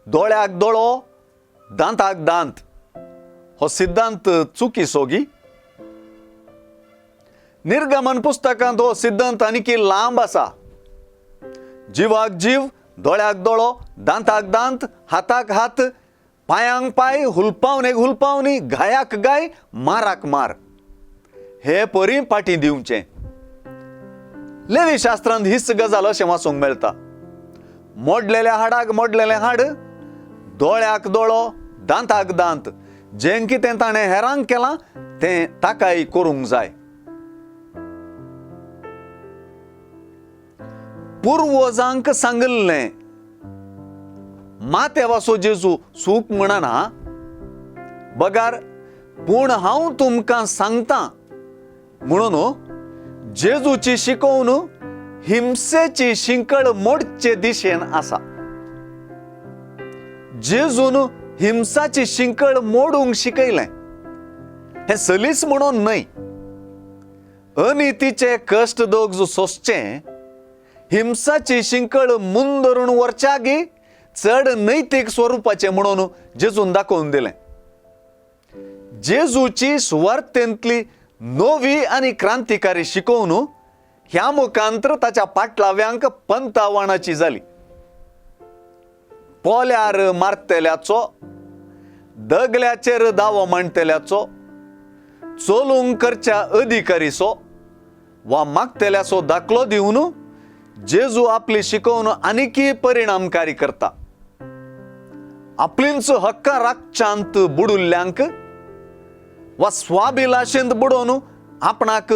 दोळ्याक दोळो, दांताक दांत हो सिद्धांत चुकीचो गी? निर्गमन पुस्तकांत हो सिद्धांत आनीकी लांब आसा. जिवाक जीव, दोळ्याक दोळो, दांताक दांत, हाताक हात, पांयांक पांय, हुलपावणेक हुलपावणी, घायाक गाय, माराक मार, हे परी पाटी दिवचें. लेवी शास्त्रांत हीच गजाल अशें वाचूंक मेळटा. मोडलेल्या हाडाक मोडलेलें हाड, दोळ्याक दोळो, दांताक दांत, जें कितें ताणें हेरांक केलां तें ताकाय करूंक जाय. पुर्वजांक सांगिल्लें मातेवासो जेजू चूक म्हणना बगार, पूण हांव तुमकां सांगता म्हणून जेजूची शिकोवन हिंसेची शिंकळ मोडचे दिशेन आसा. जेजून हिंसाची शिंकळ मोडूंक शिकयलें हें सलीस म्हणून न्हय. अनितीचे कश्ट दोग सोंसचे, हिंसाची शिंकळ मुंदरून व्हरच्यागी चड नैतीक स्वरुपाचें म्हणून जेजून दाखोवन दिलें. जेजूची सुवार्थेंतली नवी आनी क्रांतिकारी शिकोवन ह्या मुखांतर ताच्या पाटलाव्यांक पंतावाणाची जाली. पोल्यार मारतल्याचो, दगल्याचेर दावो मांडटल्याचो, चलूंक करच्या अधिकारीचो वा मागतल्याचो दाखलो दिवन जेजू आपली शिकोवन आनीकी परिणामकारी करता. आपलींच हक्कां राखच्यांत बुडुल्ल्यांक वा स्वाभिलाशेंत बुडोवन आपणाक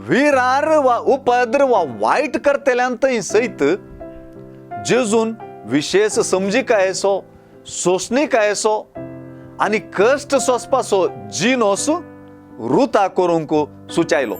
विरार वा उपद्र वा वायट करतल्यांत थंय सयत जेजून विशेश समजिकायेचो, सोंसणिकायेचो आनी कश्ट सोंसपाचो जिनोस रुता करूंक सुचायलो.